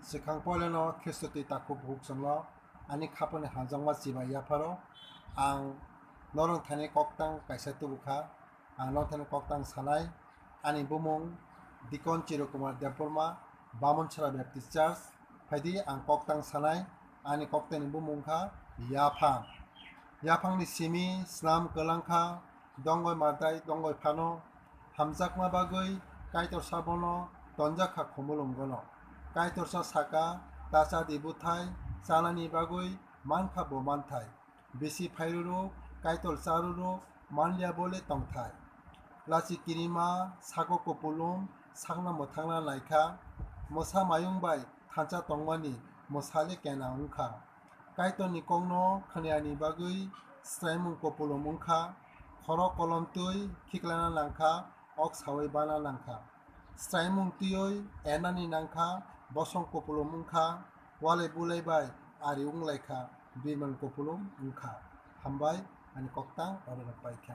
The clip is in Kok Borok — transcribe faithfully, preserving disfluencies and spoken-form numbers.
Swkang poilano Khristo twi takhuk bukhuk chwngno ani khapani hamjakma chibai yapharo ang norok thani koktang kaisa tubukha. Ang norok thani koktang sanai, ani bumung Dikon Chirokumar Debbarma, Bamonchara Baptist Church. Phaidi ang koktang sanai, ani koktangni bumung kha yaphang. Yaphangni simi snam kwlangkha, dongoi madai dongoi phano, hamjakma bagwi Kaitor sabono tonjakha khumulwng gono. Kaitorsa saka, ta chadi bwthai, chanani bagwi mankha bo manthai. Bisi phairwrwk, Kaitor charwrwk, manliya bole tongthai. Lachi kirima, sago kupulung, sakno mwthangna naikha. Mwsa mayung bai thansa tongmani mwsali kena wngkha. Kaitorni kokno khwnayani bagwi swraimung kupulung wngkha. Khorok kolom twi khiklana nangkha, ok sawi bana nangkha. Swraimung twiwi ernani nangkha, bosong kupulung wngkha, walai bulai bai ari wnglaikha, birman kupulung wngkha. Hambai, ani koktang orono paikha.